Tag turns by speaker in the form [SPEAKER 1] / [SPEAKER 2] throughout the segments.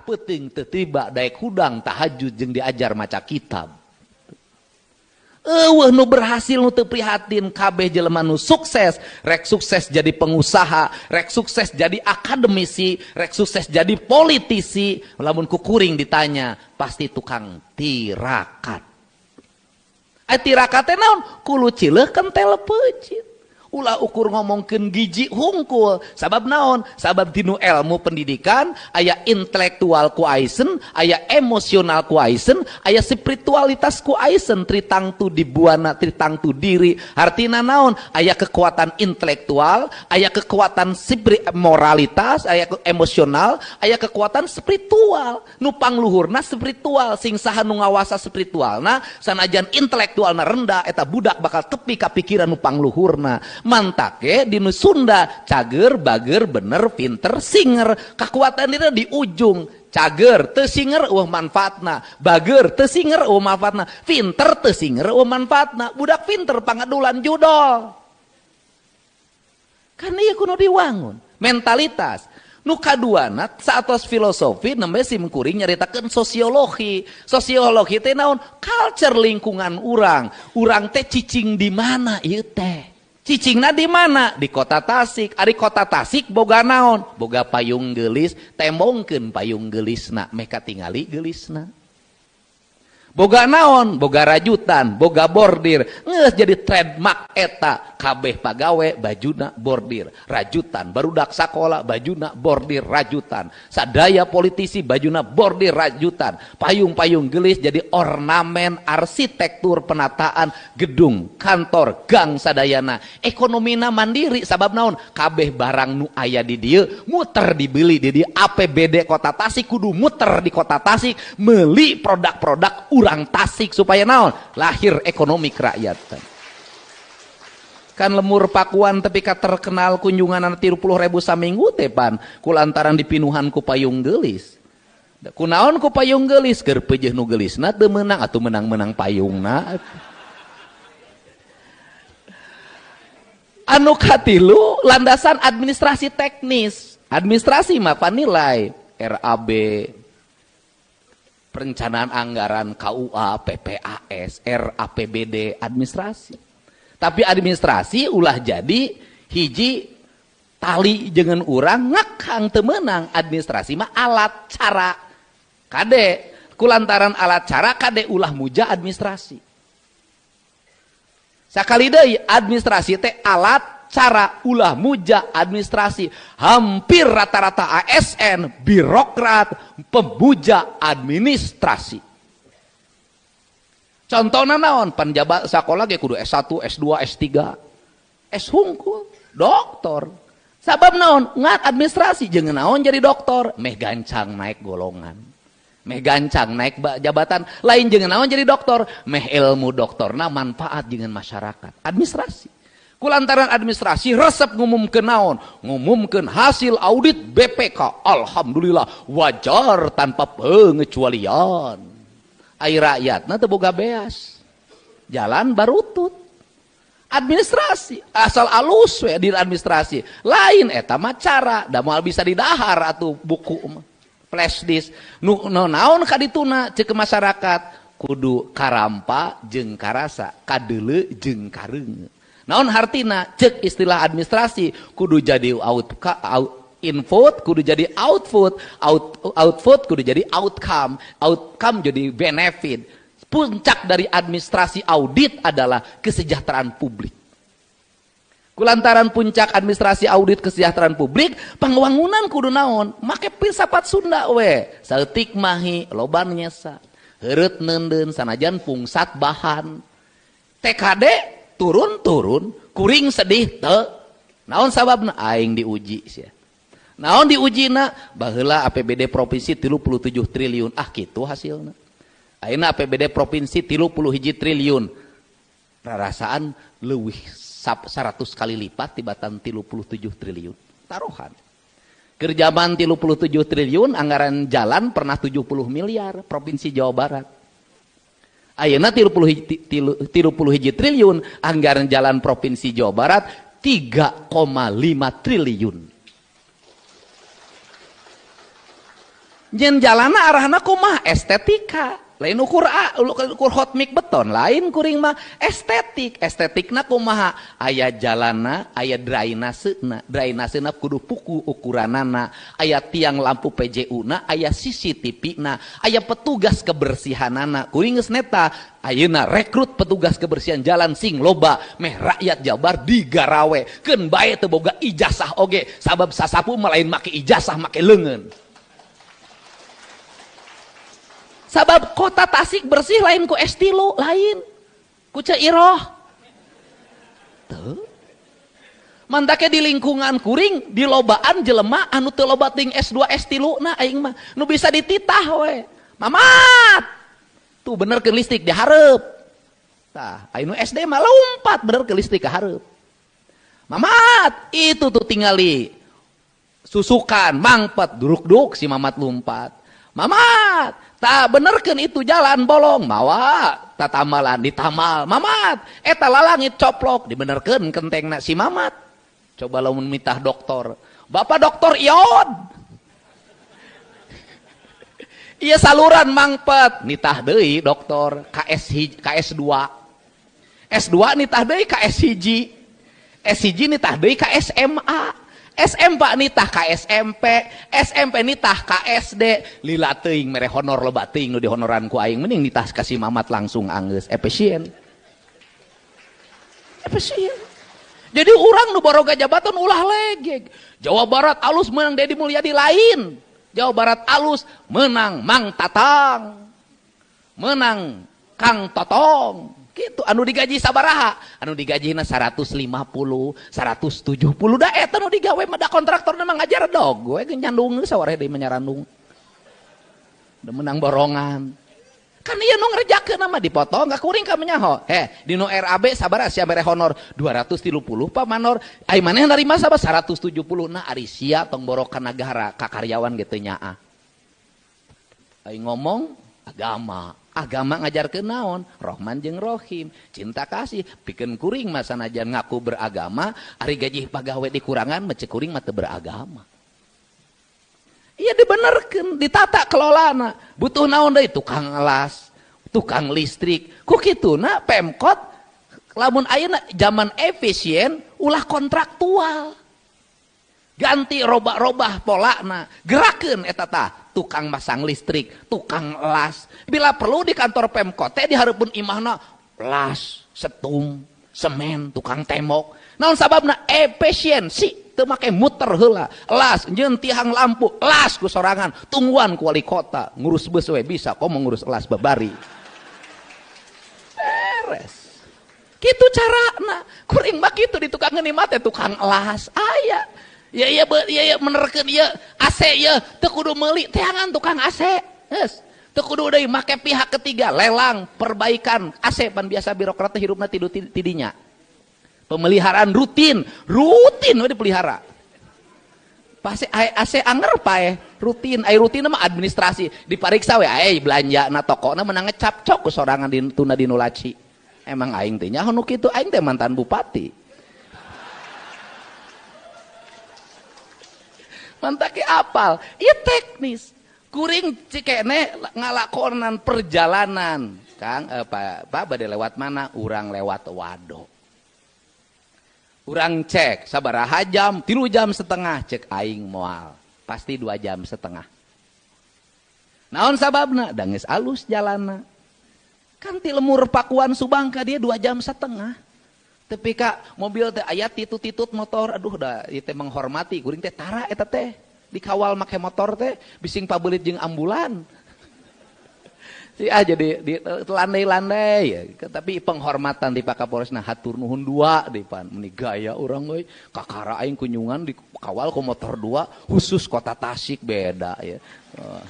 [SPEAKER 1] peuting teu tiba daek hudang tahajud jeung diajar maca kitab. Eueuh nu berhasil nu teu prihatin kabeh jelema nu sukses, rek sukses jadi pengusaha, rek sukses jadi akademisi, rek sukses jadi politisi, lamun ku kuring ditanya pasti tukang tirakat. Ai tirakat teh naon? Kulu cileuh kentel peucit. Ulah ukur ngomongkeun gizi hungkul, sabab naon? Sabab dinu ilmu pendidikan aya intelektual ku aisen, aya emosional ku aisen, aya spiritualitas ku aisen, tritangtu di buana, tritangtu diri. Artina naon? Aya kekuatan intelektual, aya kekuatan moralitas, aya emosional, aya kekuatan spiritual. Nu pangluhurna spiritual, sing saha nu ngawasa spiritualna, sanajan intelektualna rendah, eta budak bakal tepi ka pikiran nu pangluhurna. Mantake di nu Sunda cager, bager, bener, pinter, singer. Kekuatan diri di ujung. Cager, teu singer eueuh manfaatna. Bager, teu singer eueuh manfaatna. Pinter, teu singer eueuh manfaatna. Budak pinter pangadulan judol. Kan ieu kudu diwangun mentalitas. Nu kaduana saatos filosofi nembe sim kuring nyaritakeun sosiologi. Sosiologi teh naon? Culture lingkungan urang. Urang teh cicing di mana ieu teh? Cicingna di mana? Di kota Tasik. Ari kota Tasik boga naon? Boga payung geulis, tembongkeun payung geulisna, meh katingali geulisna. Boga naon? Boga rajutan, boga bordir. Geus jadi trademark eta. Kabeh pagawe bajuna bordir, rajutan. Barudak sakola bajuna bordir, rajutan. Sadaya politisi bajuna bordir, rajutan. Payung-payung geulis jadi ornamen arsitektur penataan gedung, kantor, gang sadayana. Ekonomina mandiri sabab naon? Kabeh barang nu aya di dieu muter dibeli di dieu. APBD kota Tasik kudu muter di kota Tasik meuli produk-produk urang Tasik supaya naon? Lahir ekonomi kerakyatan. Kan lemur Pakuan tapi ka terkenal kunjungan 30.000 saminggu teh pan kulantaran dipinuhan ku payung geulis. Kunaon ku payung geulis? Keur peujeuh nu geulisna teu meunang atuh menang-menang payungna. Anu katilu landasan administrasi teknis. Administrasi mah panilai RAB, perencanaan anggaran, KUA, PPAS, RAPBD, administrasi. Tapi administrasi ulah jadi hiji tali jangan urang ngakang teu meunang. Administrasi mah alat cara. Kade kulantaran alat cara kade ulah muja administrasi. Sakali deui administrasi teh alat cara, ulah muja administrasi. Hampir rata-rata ASN, birokrat, pemuja administrasi. Contohna naon? Penjabat sekolah ge kudu S1, S2, S3, S hungkul, doktor. Sabab naon? Ngat administrasi jeung naon jadi doktor, meh gancang naik golongan, meh gancang naik jabatan. Lain jeung naon jadi doktor, meh ilmu doktorna manfaat jeung masyarakat. Administrasi. Kulantaran administrasi resep ngumumkeun naon? Ngumumkeun hasil audit BPK. Alhamdulillah wajar tanpa pengecualian. Ai rakyatna teu boga beas. Jalan barutut. Administrasi asal alus we di administrasi. Lain eta mah cara, da moal bisa didahar atuh buku mah. Flash disk. Nu naon ka dituna ceuk masyarakat? Kudu karampa jeung karasa, kadeuleu jeung kareungeut. Naon hartina? Cek istilah administrasi kudu jadi input, kudu jadi output, output kudu jadi outcome, outcome jadi benefit. Puncak dari administrasi audit adalah kesejahteraan publik. Kulantaran puncak administrasi audit kesejahteraan publik, pangwangunan kudu naon? Make filsafat Sunda we. Saeutik mahi loba nyesa, heureut neundeun sanajan pungsat bahan. TKD turun-turun, kuring sedih teu. Naon sababna? Aing diuji sia. Naon diujina? Baheula APBD provinsi 37 triliun. Ah kitu hasilna. Ayeuna APBD provinsi 31 triliun. Rarasaan leuwih 100 kali lipat tibatan 37 triliun. Taruhan. Keur jaman 37 triliun anggaran jalan pernah 70 miliar provinsi Jawa Barat. Ayeuna 31 triliun anggaran jalan provinsi Jawa Barat 3,5 triliun. Nyen jalana arahna kumaha estetika. Lain ukur A, ukur hot mix beton, lain kuring mah estetik. Estetikna kumaha? Aya jalana, aya drainasena, drainasena kudu puku ukuranana, aya tiang lampu PJU-na, aya CCTV-na, aya petugas kebersihanana. Kuring geus neta, ayeuna rekrut petugas kebersihan jalan sing loba, meh rakyat Jabar digarawe, keun bae teu boga ijazah oge, sabab sasapu mah lain make ijazah, make leungeun. Sabab kota Tasik bersih lain ku S3 lain ku Ceu Iroh. Tuh. Mantake di lingkungan kuring di lobaan jelema anu teu loba ting S2 S3 na aing mah nu bisa dititah we. Mamat. Tuh bener ke listrik dihareup. Tah, anu SD mah lompat bener ke listrik ka hareup. Mamat, itu tuh tingali susukan mangpet duruk-duk si Mamat lompat. Mamat, tak benerkeun itu jalan bolong, mawa tatamalan ditamal. Mamat, eta lalangit coplok dibenerkeun kentengna si Mamat. Coba lamun mitah doktor. Bapak doktor iod. Iya saluran mangpet, nitah deui doktor KS KS2. S2 nitah deui KS hiji. S1 nitah deui ka SMA. SMP nitah ka SMP, SMP nitah ka SD, lila teuing mere honor loba teuing nu dihonoran ku aing mending nitah ka si Mamat langsung anggeus efisien. Efisien. Jadi urang nu baroga jabatan ulah legeg. Jawa Barat alus menang Dedi Mulyadi lain. Jawa Barat alus menang Mang Tatang. Menang Kang Totong. Gitu, anu digaji sabaraha, anu digajina 150, 170 da eta nu digawe mah da kontraktorna mah ngajar dog, we nyandung sawareh deui menyarandung. Da menang borongan. Kan ieu nu ngerjakeun mah dipotong ka kuring ka menyaho. Heh, di nu RAB sabaraha sia mere honor 230 Pak Manor. Ai maneh narima sabaraha 170. Nah ari sia tong borokan nagara ka karyawan ge teu nyaah. Ai ngomong agama. Agama ngajarkeun naon? Rohman jeung Rohim, cinta kasih. Pikeun kuring mah sanajan ngaku beragama, ari gaji pagawe dikurangan mah ceuk kuring mah teu beragama. Iya dibenerkeun, ditata kelolana. Butuh naon deui? Tukang las, tukang listrik. Ku kituna Pemkot lamun ayeuna zaman efisien ulah kontraktual. Ganti robah-robah polana, gerakeun eta tah tukang masang listrik, tukang las. Bila perlu di kantor Pemkot teh di hareupeun imahna las, setum, semen, tukang tembok. Naon sababna? Efisiensi, teu make muter heula. Las nyeun tiang lampu, las ku sorangan, tungguan ku wali kota, ngurus beus we bisa komo ngurus las babari. Beres. Kitu carana. Kuring mah kitu di tukang imah teh tukang las aya. Ya iya iya iya menerkeun ieu AC ieu teu kudu meuli teangan tukang AC. Geus, teu kudu deui make pihak ketiga lelang perbaikan AC pan biasa birokrat teh hirupna tidu tidinya. Pemeliharaan rutin, rutin we dipelihara. Pasti AC anger pae, rutin, ai rutin mah administrasi dipariksa we ai belanja na tokona menang ngecap cok ku sorangan di tuna di nulaci. Emang aing teh nyaho nu kitu, aing teh mantan bupati. Mantake apal, ieu teknis. Kuring cikene ngalakonan perjalanan. Kang, Pak bade lewat mana? Urang lewat Wado. Urang cek sabaraha jam, 3,5 jam cek aing moal. Pasti 2,5 jam. Naon sababna? Da geus alus jalanna. Kan ti lemur Pakuan Subang ka dia 2,5 jam. Tapi ka mobil teh aya titut-titut motor, aduh da ieu teh menghormati kuring teh tara eta teh dikawal make motor teh bising pabelit jeung ambulan. Si ah jadi di landai-landai ya, tapi penghormatan di Pak Kapolres nah hatur nuhun 2 deui pan meni gaya urang euy kakara aing kunjungan dikawal ku motor 2 khusus kota Tasik beda ya. Oh,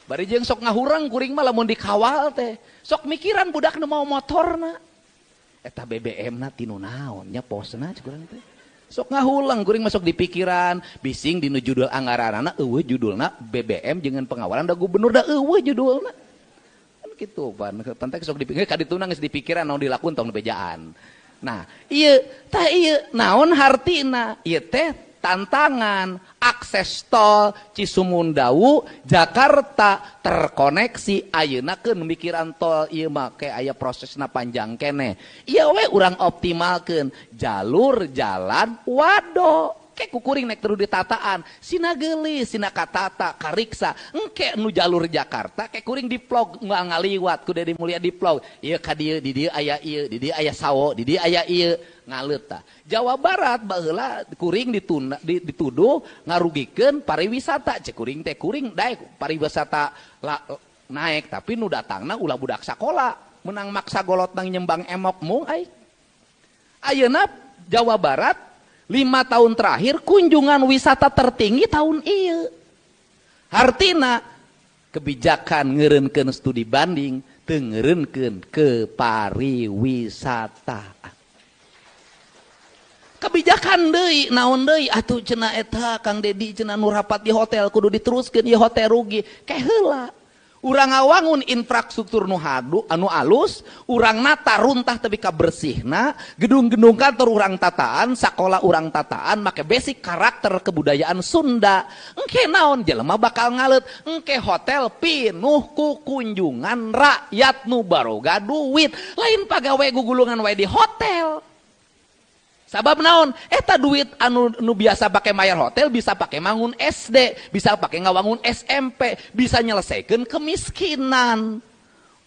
[SPEAKER 1] bari jeung sok ngahurang kuring mah lamun dikawal teh sok mikiran budak nu mau motorna. Eta BBM na tinu naon nya posna cek urang teh. Sok ngahulang kuring masuk di pikiran, bising dinu judul anggaranana eueuh judulna BBM jeung pengawalan da gubernur da eueuh judulna. Kan kitu pan, pantek sok dipikir kadituna geus dipikiran naon dilakun tong bejaan. Nah, ieu tah ieu naon hartina? Ieu teh Tantangan akses tol Cisumundawu Jakarta terkoneksi ayeuna keun mikiran tol ieu mah ke aya prosesna panjang keneh. Ieu we urang optimalkeun jalur jalan wado. Ke kukuring naik terus ditataan sina geulis sina katata kariksa engke nu jalur Jakarta ke kuring di vlog ngaliwat ku Dedi Mulyadi di vlog ieu ka dieu di dieu aya ieu di dieu aya sawo di dieu aya ieu ngaleut tah. Jawa Barat baheula kuring dituduh ngarugikeun pariwisata cek kuring teh kuring daek pariwisata naik tapi nu datangna ulah budak sakola menang maksa golot nang nyembang emok mung ai. Ayeuna Jawa Barat 5 tahun terakhir kunjungan wisata tertinggi tahun ieu. Hartina kebijakan ngeureunkeun studi banding teu ngeureunkeun kepariwisataan. Kebijakan deui naon deui atuh cenah eta Kang Dedi cenah nu rapat di hotel kudu diteruskeun ieu hotel rugi. Ke heula. Urang ngawangun infrastruktur nu hadu anu alus, urang nata runtah tapi ka bersihna, gedung-gedung kantor urang tataan, sakola urang tataan, make basic karakter kebudayaan Sunda. Engke naon jelema bakal ngaleut, engke hotel pinuh ku kunjungan rakyat nu baroga duit, lain pagawe gugulungan wae di hotel. Sabab naon? Eta duit anu nu biasa pakai mayar hotel bisa pakai mangun SD, bisa pakai ngawangun SMP, bisa nyelesaikan kemiskinan.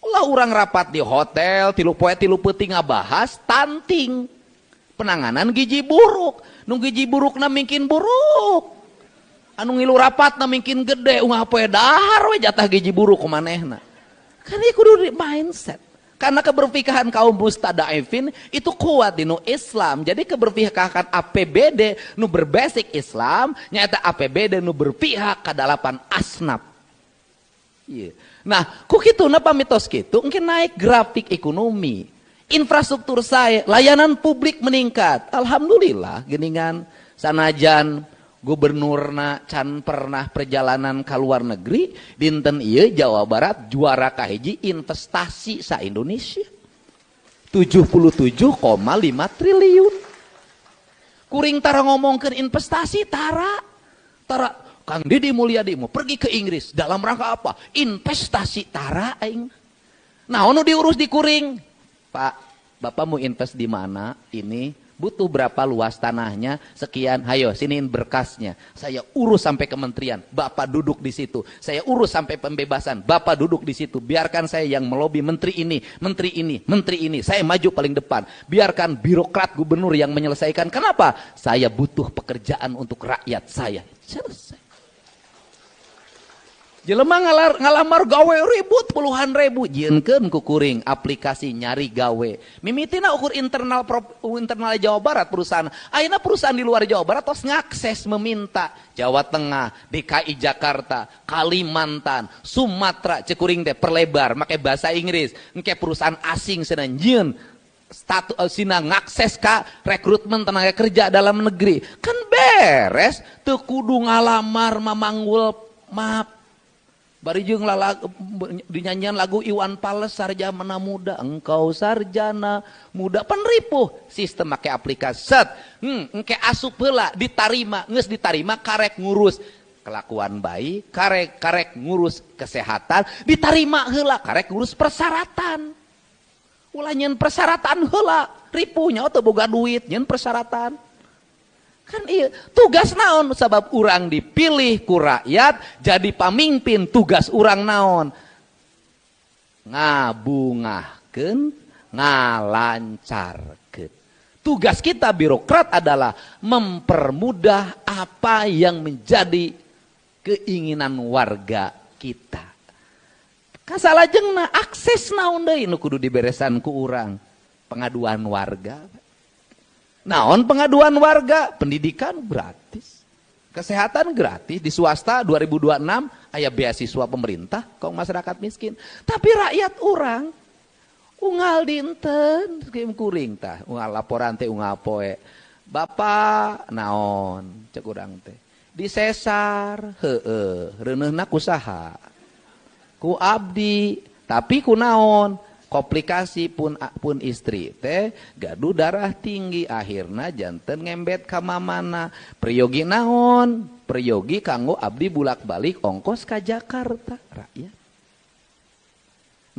[SPEAKER 1] Ulah urang rapat di hotel, tilu poe tilu peuting ngabahas stunting. Penanganan gizi buruk. Nu gizi burukna mingkin buruk. Anu ngilu rapatna mingkin gede, ungah poe dahar we jatah gizi buruk kumanehna. Kan ieu kudu di mindset. Karena keberpihakan kaum mustada'ifin itu kuat di nu Islam. Jadi keberpihakan APBD nu berbasic Islam, nyata APBD nu berpihak ka 8 asnaf. Yeah. Nah, ku kitu na pamitos kitu mungkin naik grafik ekonomi, infrastruktur saya, layanan publik meningkat. Alhamdulillah geningan sanajan gubernurna can pernah perjalanan ke luar negeri, dinten ieu Jawa Barat juara kahiji investasi sa Indonesia. 77,5 triliun. Kuring tara ngomongkeun investasi tara. Tara Kang Dedi Mulyadi mau pergi ke Inggris dalam rangka apa? Investasi tara aing. Nah, nu diurus di kuring. Pak, Bapak mau invest di mana? Ini butuh berapa luas tanahnya, sekian, hayo siniin berkasnya. Saya urus sampai kementerian, Bapak duduk di situ. Saya urus sampai pembebasan, Bapak duduk di situ. Biarkan saya yang melobi menteri ini, menteri ini, menteri ini. Saya maju paling depan. Biarkan birokrat gubernur yang menyelesaikan. Kenapa? Saya butuh pekerjaan untuk rakyat saya. Selesai. Jelema ngalamar gawe ribut puluhan ribu, jieunkeun ku kuring aplikasi nyari gawe. Mimitina ukur internal internal Jawa Barat perusahaan. Ayeuna perusahaan di luar Jawa Barat tos ngakses meminta Jawa Tengah, DKI Jakarta, Kalimantan, Sumatera, cek kuring teh perlebar make bahasa Inggris. Engke perusahaan asing cenah jieun status sina ngakses ka rekrutmen tenaga kerja dalam negeri. Kan beres teu kudu ngalamar mamanggul map. Bari jeung dinyanyian lagu Iwan Fals sarjana muda, engkau sarjana muda, penripuh sistem make aplikasi set, engke asup heula ditarima, geus ditarima karek ngurus kelakuan baik, karek ngurus kesehatan, ditarima heula karek ngurus persyaratan. Ulah nyeun persyaratan heula, ripuhnya teu boga duit nyeun persyaratan. Kan iya, tugas naon sebab urang dipilih ku rakyat jadi pamimpin, tugas urang naon? Ngabungahkeun, ngalancarkeun. Tugas kita birokrat adalah mempermudah apa yang menjadi keinginan warga kita. Kasalajengna akses naon deui nu kudu diberesan ku urang? Pengaduan warga. Naon pengaduan warga? Pendidikan gratis, kesehatan gratis, di swasta 2026 aya beasiswa pemerintah kong masyarakat miskin. Tapi rakyat urang unggal dinten kuring tah, unggal laporan teh unggal poe. Bapak naon cek urang teh. Di sesar heueuh, reuneuhna ku saha? Ku abdi, tapi ku naon? Komplikasi pun pun istri teh gaduh darah tinggi, akhirna janten ngembet ka mamana. Priyogi naon? Priyogi kanggo abdi bulak-balik ongkos ka Jakarta rakyat.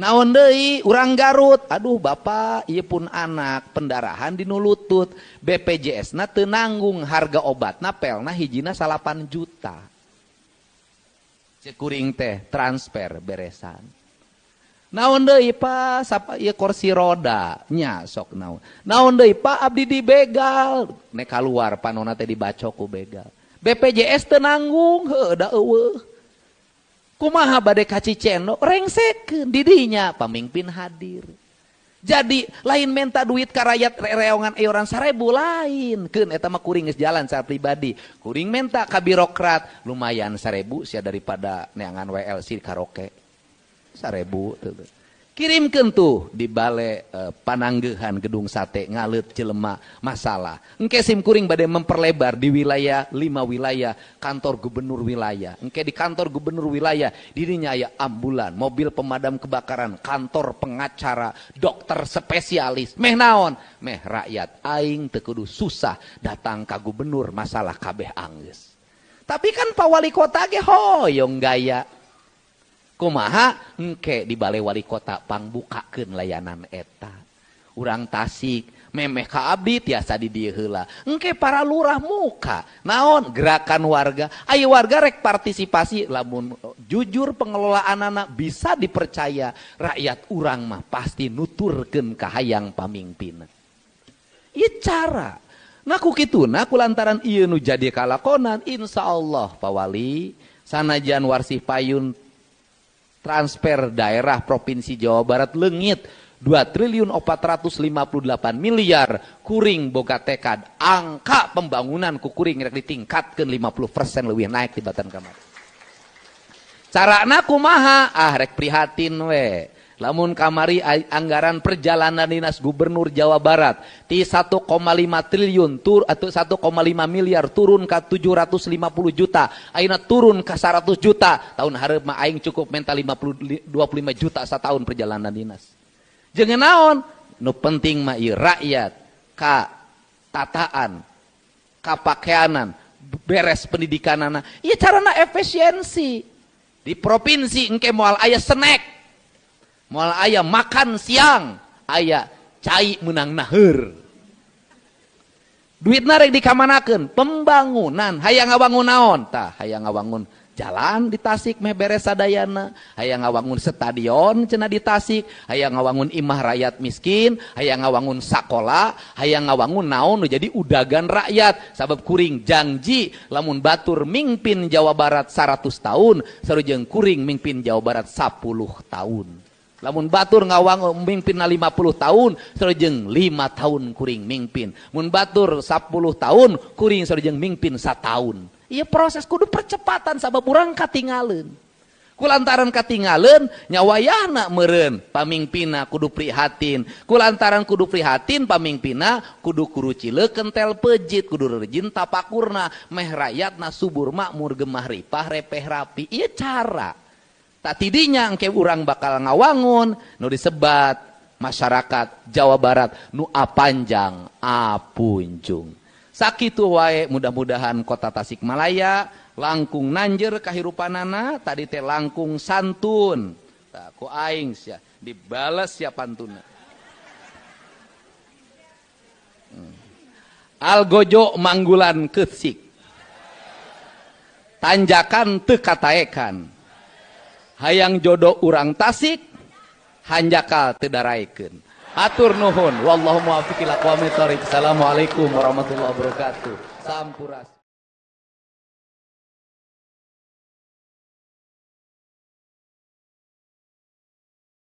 [SPEAKER 1] Naon deui urang Garut, aduh bapak ieu pun anak pendarahan di lutut, BPJS na teu nanggung harga obatna pelna hijina 8 juta. Cek kuring teh transfer beresan. Naon deui Pak, sapa ieu kursi roda nya sok naon. Naon deui Pak, abdi dibegal, nek kaluar panona teh dibacok ku begal. BPJS teu nanggung, heuh da eueuh. Kumaha bade ka Cicendo, rengsekeun di dinya pamimpin hadir. Jadi lain minta duit ka rakyat rereongan iuran 1000 lain, keun eta mah kuring geus jalan secara pribadi. Kuring minta ka birokrat, lumayan 1000 sia daripada neangan WLC karaoke. 1000 tuh. Kirimkeun tuh di bale pananggehan gedung sate ngaleut jelema masalah. Engke sim kuring bade memperlebar di wilayah 5 wilayah kantor gubernur wilayah. Engke di kantor gubernur wilayah dirinya aya ambulan, mobil pemadam kebakaran, kantor pengacara, dokter spesialis. Meh naon? Meh rakyat aing teu kudu susah datang ka gubernur masalah kabeh anggeus. Tapi kan Pak Wali Kota ge hoyong gaya. Kumaha engke di balai wali kota pangbukakeun layanan eta. Urang Tasik memeh ka abdi tiasa di dieu heula. Engke para lurah muka naon gerakan warga. Ayo warga rek partisipasi lamun jujur pengelolaanana bisa dipercaya rakyat urang mah pasti nuturkeun kahayang pamimpin. Ieu cara. Nah ku kituna kulantaran ieu nu jadi kalakonan insyaallah Pak Wali sanajan warsih payun transfer daerah Provinsi Jawa Barat leungit 2.458 miliar kuring boga tekad angka pembangunan ku kuring rek ditingkatkeun 50% leuwih naik tibatan kamari. Carana kumaha? Ah rek prihatin we. Lamun kamari anggaran perjalanan dinas gubernur Jawa Barat ti 1,5 triliun tur atau 1,5 miliar turun ke 750 juta, ayeuna turun ke 100 juta. Tahun hareup mah aing cukup menta 25 juta satahun perjalanan dinas. Jeung naon? Nu penting mah ieu rakyat ka tataan, ka pakeanan, beres pendidikanana. Ieu carana efisiensi. Di provinsi engke moal aya snack. Moal aya makan siang, aya cai menang naheur. Duitna rek dikamanakeun? Pembangunan. Hayang ngawangun naon? Tah, hayang ngawangun jalan di Tasik meh beres sadayana, hayang ngawangun stadion cenah di Tasik, hayang ngawangun imah rakyat miskin, hayang ngawangun sakola, hayang ngawangun naon nu jadi udagan rakyat. Sabab kuring janji lamun batur mingpin Jawa Barat 100 tahun, sarujeng kuring mingpin Jawa Barat 10 tahun. Lamun batur ngawang mimpin 50 tahun, sarujeng 5 tahun kuring mimpin. Mun batur 10 tahun, kuring sarujeng mimpin 1 tahun. Iya proses kudu percepatan sabab urang katingaleun. Kulantaran katingaleun nyawayahna meureun pamingpina kudu prihatin. Kulantaran kudu prihatin pamingpina kudu kurucileukeun kentel pejit, kudu rejin tapakurna meh rakyatna subur makmur gemah ripah repeh rapi. Iya cara. Tak tidinya engke urang bakal ngawangun nu disebat masyarakat Jawa Barat nu apanjang apunjung. Sakitu wae mudah-mudahan kota Tasikmalaya langkung nanjer kahirupanana tadi teh langkung santun. Tah ku aing sia dibales sia pantuna. Algojo manggulan keusik. Tanjakan teu kataekan. Hayang jodoh urang Tasik hanjakal teu daraekeun. Atur nuhun, wallahu muwaffiq ila aqwamit thoriq. Assalamualaikum warahmatullahi wabarakatuh. Sampurasun.